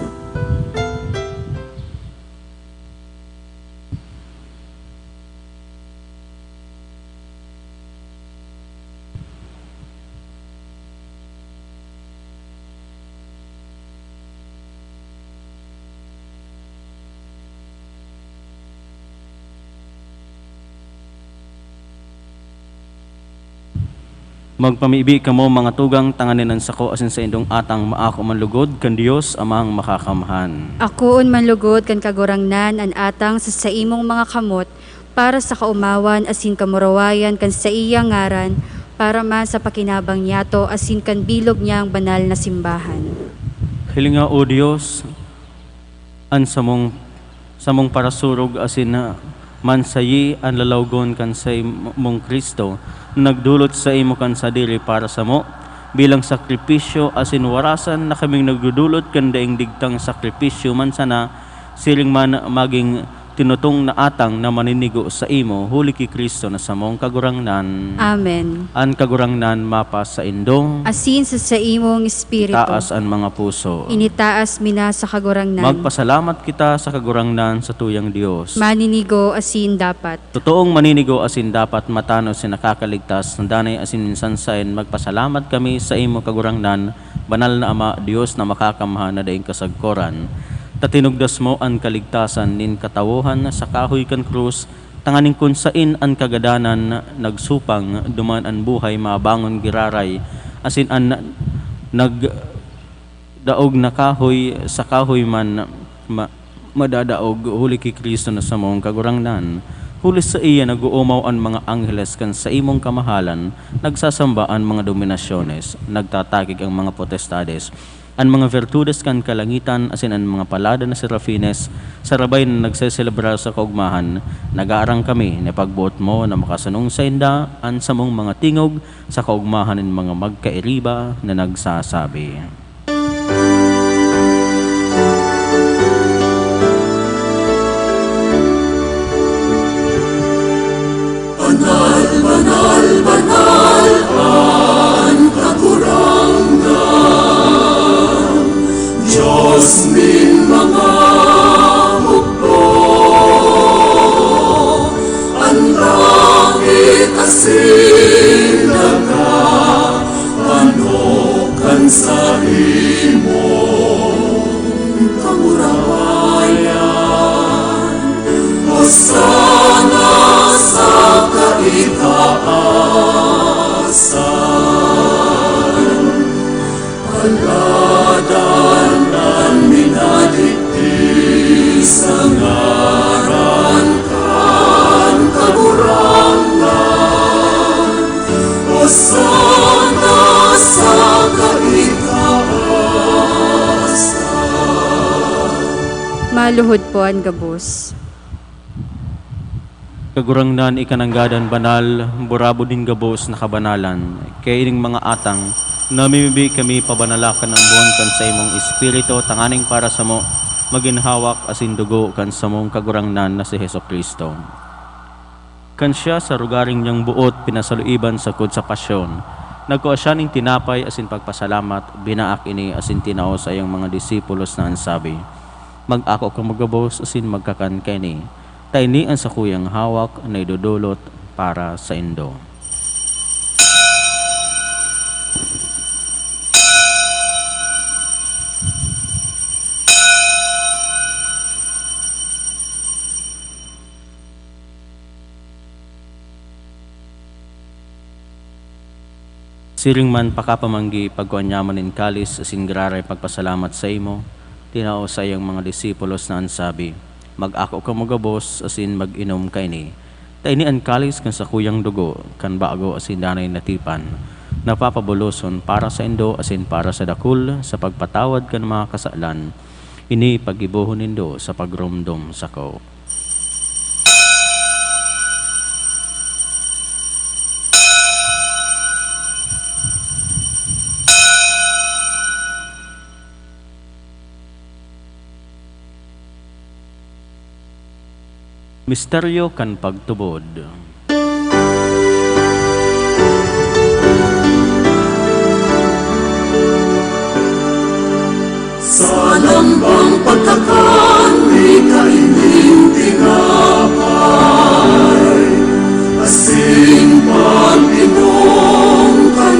Magpamibi kamo, mga tugang, tanganing an sako asin saindong atang maako man lugod kan Dios Amang Makakamhan. Akoon man lugod kan Kagurangnan an atang sa saimong mga kamot, para sa kaomawan asin kamurawayan kan saiyang ngaran, para man sa pakinabang niyato asin kan bilog niyang banal na simbahan. Hilinga, O Dios, an samong, samong parasurog asin na mansayi an lalawgon kan saimong Cristo, na nagdolot saimo kan sadiri para samo, bilang sakripisyo, asin warasan na kaming nagdodolot kan daing digtang sakripisyo man sana, siring man magin tinutong na atang na maninigo saimo, huli ki Cristo na samong Kagurangnan. Amen. An Kagurangnan mapasaindo. Asin sa saimong espiritu. Itaas an mga puso. Initaas mi na sa Kagurangnan. Magpasalamat kita sa Kagurangnan, satuyang Dios. Maninigo asin dapat. Totoong maninigo asin dapat, matanos asin nakakaligtas, na danay asin minsan saen magpasalamat kami saimo, Kagurangnan, Banal na Ama, Dios na Makakamhan na daing kasagkoran, ta tinugdas mo an kaligtasan nin katawohan sa kahoy kan krus, tanganing kun saen an kagadanan nagsupang, duman an buhay mabangon giraray, asin an nagdaog na kahoy sa kahoy man ma-, madadaog, huli ki Cristo na samong Kagurangnan. Huli saiya nag-oomaw an mga angheles kan saimong kamahalan, nagsasamba an mga dominasyones, nagtatakig an mga potestades, an mga bertudes kan kalangitan asin an mga palada na serafines, sarabay na nagseselebrar sa kaogmahan. Nagaarang kami na ipagboot mo na makasunong sainda an samong mga tingog sa kaogmahan nin mga magkairiba na nagsasabi. Banal, banal, banal an Kagurangnan, Dios nin mga hukbo. An langit asin daga panokan sa imong kamurawayan. Hosana sa kaitaasan. Paladan an minadigdi sa ngaran kan Kagurangnan. Hosana sa kaitaasan. Maluhod po an gabos. Kagurangnan, ika nanggad an banal, burabod nin gabos na kabanalan. Kaya ining mga atang, namimibi kami pabanalakan an buhon kan saimong Espiritu, tanganing para samo, magin hawak asin dugo kan samong Kagurangnan na si Jesu-Cristo. Kan siya sa rogaring niyang boot pinasaluiban sagkod sa pasyon, nagkua siya nin tinapay asin pagpasalamat, binaak ini asin tinao sa iyang mga disipulos na an sabi, "Mag-ako kamo gabos asin magkakan kaini, ta ini an sakuyang hawak na idodolot para saindo." Siring man pakapamanggi, pagkua niya man nin kalis asin giraray pagpasalamat saimo, tinao sa iyang mga disipulos na an sabi, "Mag-ako kamo gabos asin mag-inom kaini, Ta ini an kalis kan sakuyang dugo, kan bago asin danay na tipan, na papabuloson para saindo asin para sa dakul sa pagpatawad kan mga kasalan. Ini paggibohon nindo sa pagromdom sako. Misteryo kan pagtubod. Sa lambang pagkakan, ika ining tinapay, asin pag-inom kan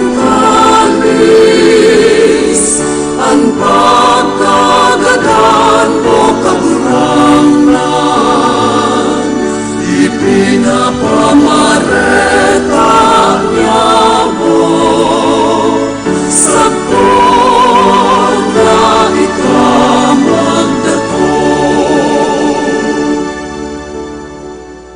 kalis, an pagkagadan mo, Kagurangnan, ipinapamareta niamo, sagkod na ika magdatong.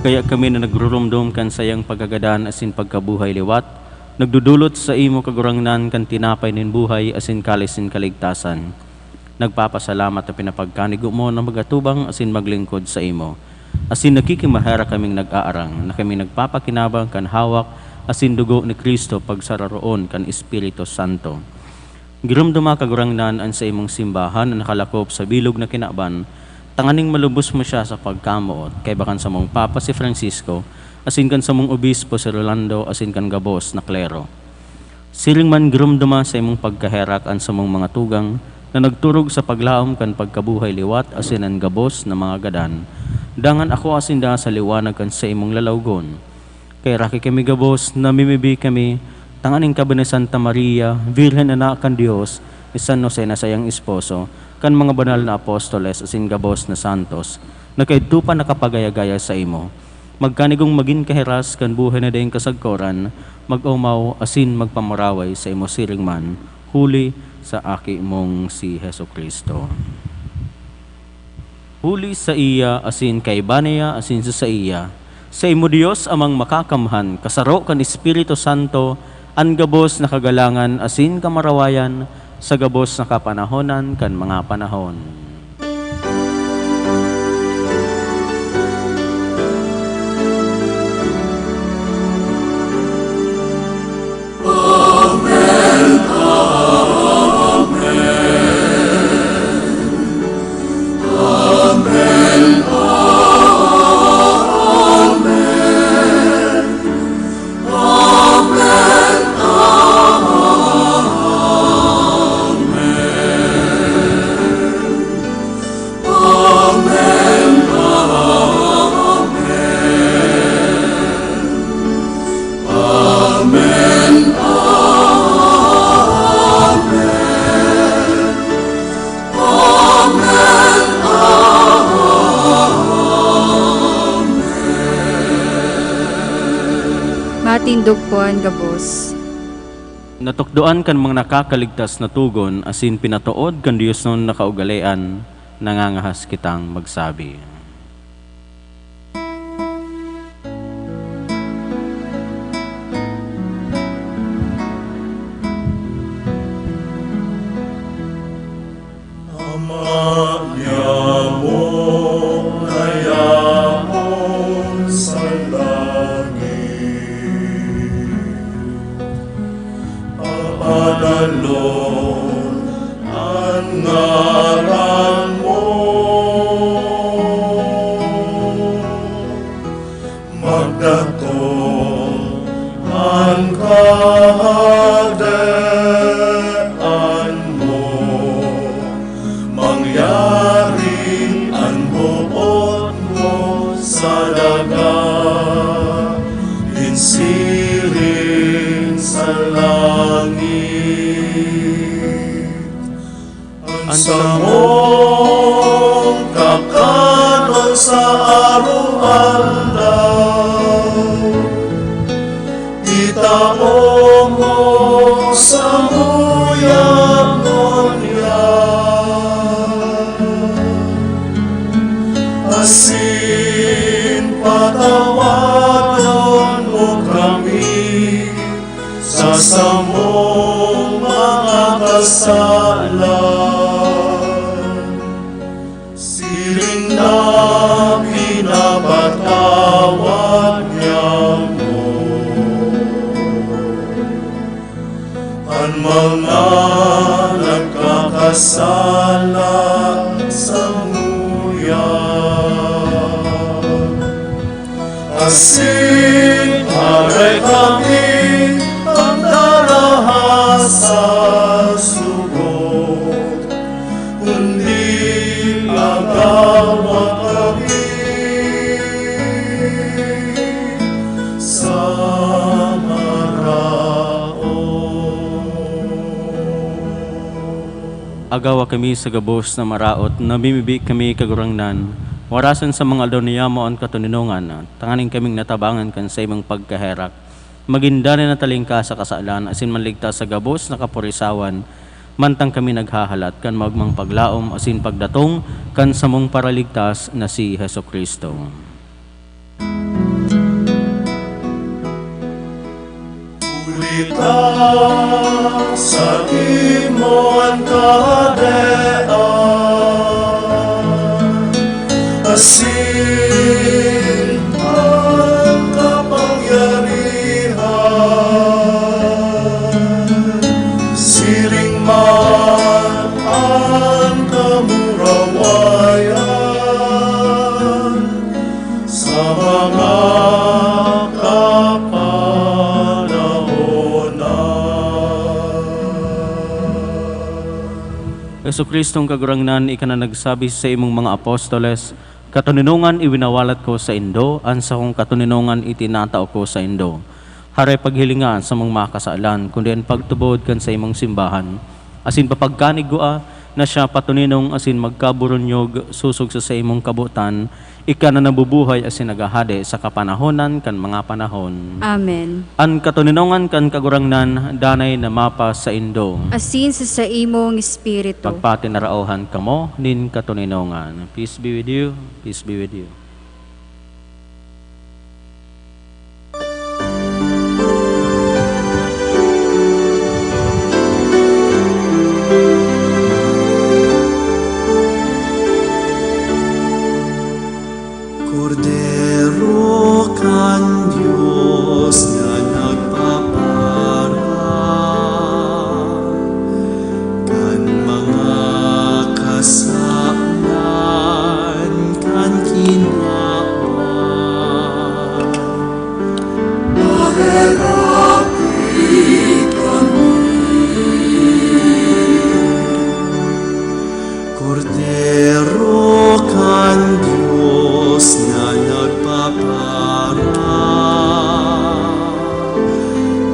Kaya kami na nagruromdom kan saiyang pagkagadan asin pagkabuhay liwat, nagdodolot saimo, Kagurangnan, kan tinapay nin buhay asin kalis nin kaligtasan. Nagpapasalamat ta pinapagkanigo mo na mag-atubang asin maglingkod saimo. Asin nakikimaherak kaming nag-aarang na kami nagpapakinabang kan hawak asin dugo ni Cristo pagsararoon kan Espiritu Santo. Giromdoma, Kagurangnan, an saimong simbahan na nakalakop sa bilog na kinaban, tanganing malubos mo siya sa pagkamoot, kaiba kan samong Papa si Francisco, asin kan samong Obispo si Rolando, asin kan gabos na klero. Siring man, giromdoma sa imong pagkaherak an samong mga tugang na nagturog sa paglaom kan pagkabuhay liwat asin an gabos na mga gadan, dangan akoa sinda sa liwanag kan saimong lalawgon. Kaheraki kami gabos, namimibi kami, tanganing kabi ni Santa Maria, Birhen na Anak kan Dios, ni San Jose na saiyang esposo, kan mga banal na apostoles asin gabos na santos, na kaidto pa nakapagaya-gaya saimo. Magkanigong magin kahiras kan buhay na daing kasagkoran, mag-omaw asin magpamaraway saimo siring man, huli sa Aki mong si Jesu-Cristo. Huli saiya asin kaiba niya asin sa saiya, saimo Dios Amang Makakamhan, kasaro kan Espiritu Santo, an gabos na kagalangan asin kamarawayan sa gabos na kapanahonan kan mga panahon. Matindog po an gabos. Natukdoan kan mga nakakaligtas na togon asin pinatood kan diosnon na kaugalean, nangangahas kitang magsabi. Ama niamo na yaon sa langit, padalon an ngaran mo, magdatong an kahadean mo, mangyari an boot mo sa daga, nin siring sa langit. An samong kakanon sa araw-aldaw, itao mo samuya ngunyan, asin patawad sa samong mga kasalan, siring na pinapatawad niya mo an mga nagkakasala samuya. Asin aray kami pagdaraha sa sugot, kundi agawa kami sa maraot. Agawa kami sa gabos na maraot, namimibi kami, Kagurangnan, warasan sa mga aldaw na yaon an katoninongan, tanganing kaming natabangan kan saimong pagkaherak, magin danay na talingka sa kasalan, asin manligtas sa gabos na kapurisawan, mantang kami naghahalat kan maogmang paglaom asin pagdatong kan samong Paraligtas na si Jesu-Cristo. Huli ta saimo an kahadean, asin an kapangyarihan, siring man an kamurawayan sa mga kapanahonan. Jesu-Cristong Kagurangnan, ika na nagsabi sa imong mga apostoles, "Katoninongan iwinawalat ko saindo, an sakong katoninongan itinatao ko saindo." Haray paghilinga an samong mga kasalan, kundi an pagtubod kan saimong simbahan, asin papagkanigwaa na siya patoninong asin magkaburunyog sosog sa saimong kabotan, ika na nabubuhay asin naghahade sa kapanahonan kan mga panahon. Amen. An katoninongan kan Kagurangnan danay na mapasaindo. Asin sa saimong espiritu. Magpatinaraohan kamo nin katoninongan. Peace be with you. Peace be with you. Kordero kan Dios na nagpapara kan mga kasalan kan kinaban. Kordero kan Dios na nagpapara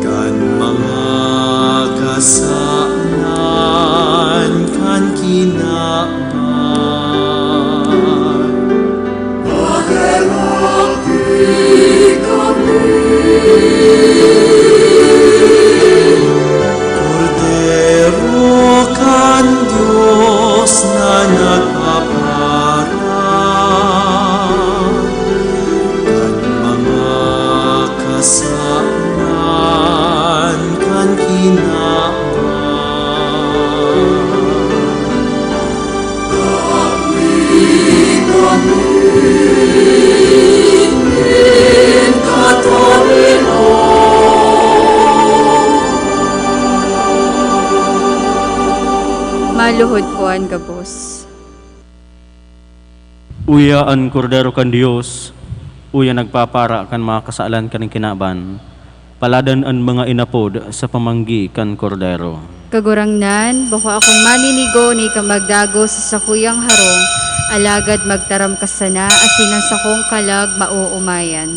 kan mga kasalan kan kinaban. Paghirati kami. Kordero kan Dios na nagpapara kan mga kasalan kan kinaban. Maluhod po an gabos. Uya an Kordero kan Dios, uya nagpapara kan mga kasalan kan kinaban. Paladan an mga inapod sa pamanggi kan Kordero. Kagurangnan, bako akong maninigo ni ka magdagos sa sakuyang harong, alagad magtaram ka sana asin an sakong kalag maoomayan.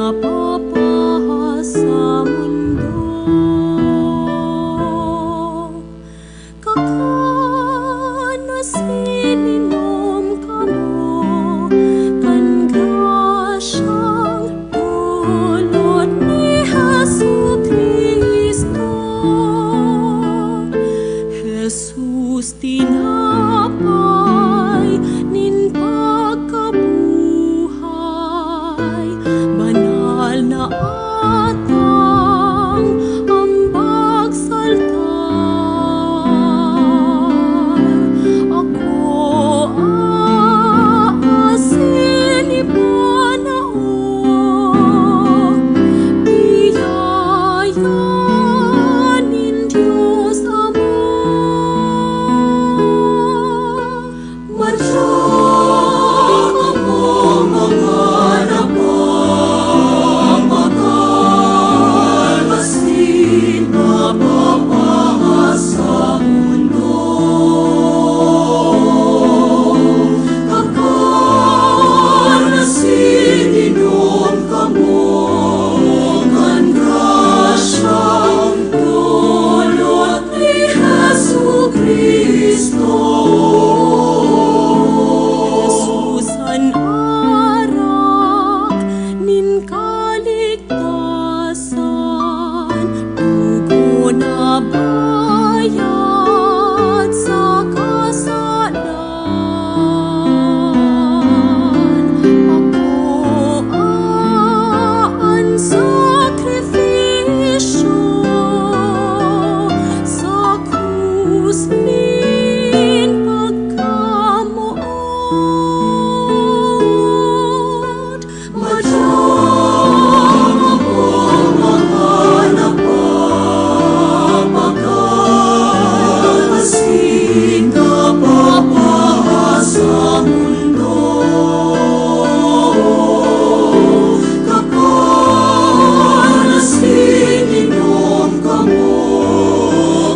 Napapaha sa mundo. Kakan asin inom kamo kan grasyang dulot ni Jesu-Cristo. Jesus, tinapay nin pagkabuhay, banal na atang, ambag sa altar. Ako aasin ipanao, biyaya nin Dios Ama. Madya kamo, mga napapagal asin napapaha sa mundo. Kakan asin inom kamo kan grasyang dulot ni Jesu-Cristo. Jesus an arak nin kaligtasan, dugo na bayad sa kasalan. Ako an sakripisyo sa krus nin pagkamoot. Madya kamo, mga napapagal asin napapaha sa mundo. Kakan asin inom kamo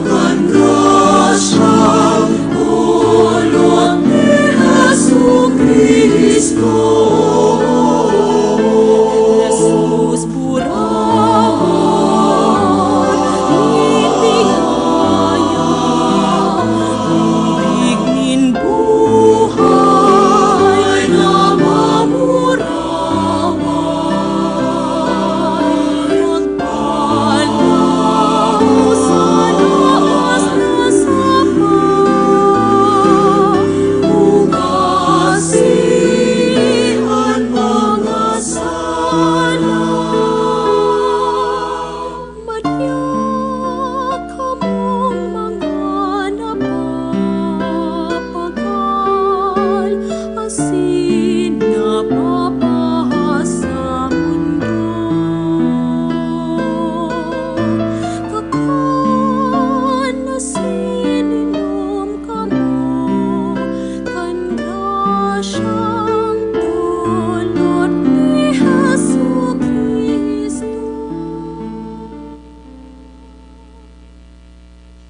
kan grasyang dulot ni Jesu-Cristo. Jesus, buraon nin biyaya, tubig nin buhay na mamurawa. Nagpalaw sa lawas na sapa, hugasi an mga sala. Madya kamong mga napapagal asin napapaha sa mundo. Kakan asin inom kamo kan grasyang dulot ni Jesu-Cristo.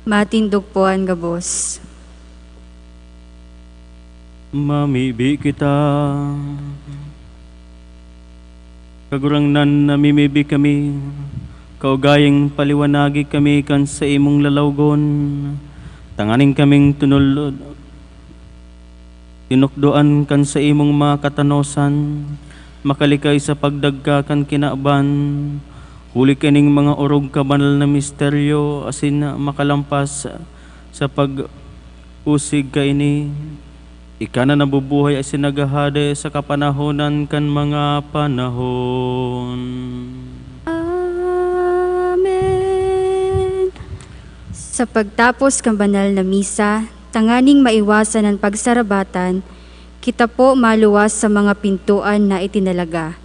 Matindog po an gabos. Mamibi kita. Kagurangnan, namimibi kami, kaugayang paliwanagi kami kan saimong lalawgon, tanganing kaming tunol-, tinukdoan kan saimong mga katanosan, makalikay sa pagdagka kan kinaban, huli kaning mga orog ka banal na misteryo, asin makalampas sa pag-usig kaini. Ika na nabubuhay asin naghahade sa kapanahonan kan mga panahon. Amen. Sa pagtapos kan banal na misa, tanganing maiwasan an pagsarabatan, kita po maluwas sa mga pintoan na itinalaga.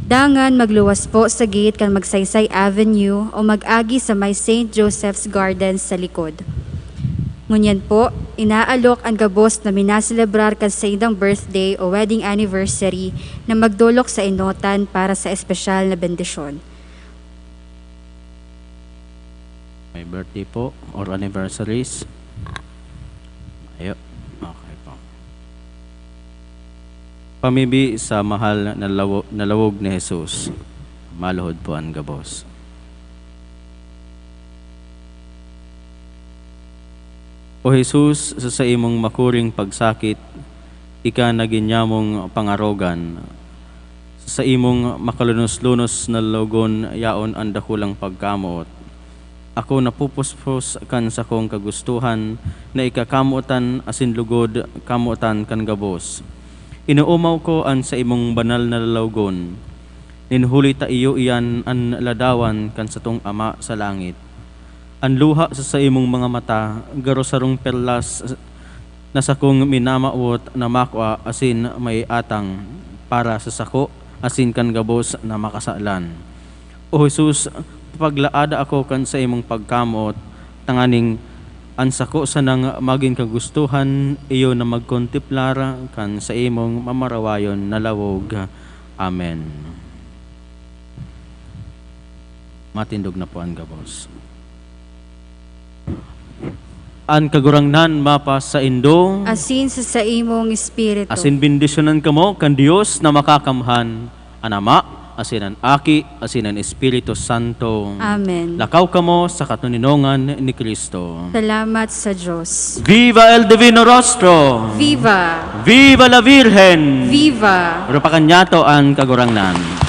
Dangan magluwas po sa gate kan Magsaysay Avenue o mag-agi sa may Saint Joseph's Gardens sa likod. Ngunyan po, inaalok an gabos na minaselebrar kan saindang birthday o wedding anniversary na magdolok sa enotan para sa espesyal na bendisyon. May birthday po or anniversaries? Ayo. Okay po. Pamibi sa mahal na lawo-, na lawog ni Jesus. Maluhod po an gabos. O Jesus, sa saimong makuring pagsakit, ika nagin nyamong pangarogan. Sa saimong makalunos-lunos na lalawogon yaon an dakulang pagkamoot. Ako napupuspos kan sakong kagustohan na ika kamotan asin lugod kamotan kan gabos. Inoomaw ko an saimong banal na lalawogon. Nin huli ta iyo iyan an ladawan kan satong Ama sa langit. An luha sa saimong mga mata, garo sarong perlas na sakong minamawot na makua asin may atang para sa sako asin kan gabos na makasalan. O Jesus, paglaada ako kan saimong pagkamoot, tanganing an sako sanang magin kagustohan, iyo na magkontemplar kan saimong mamarawayon na lawog. Amen. Matindog na po an gabos. An Kagurangnan mapasaindo. Asin sa saimong espiritu. Asin bendisyonan kamo kan Dios na makakamhan, an Ama, asin an Aki, asin an Espiritu Santo. Amen. Lakaw kamo sa katoninongan ni Cristo. Salamat sa Dios. Viva el Divino Rostro! Viva! Viva la Virgen! Viva! Rupakan niyato an Kagurangnan.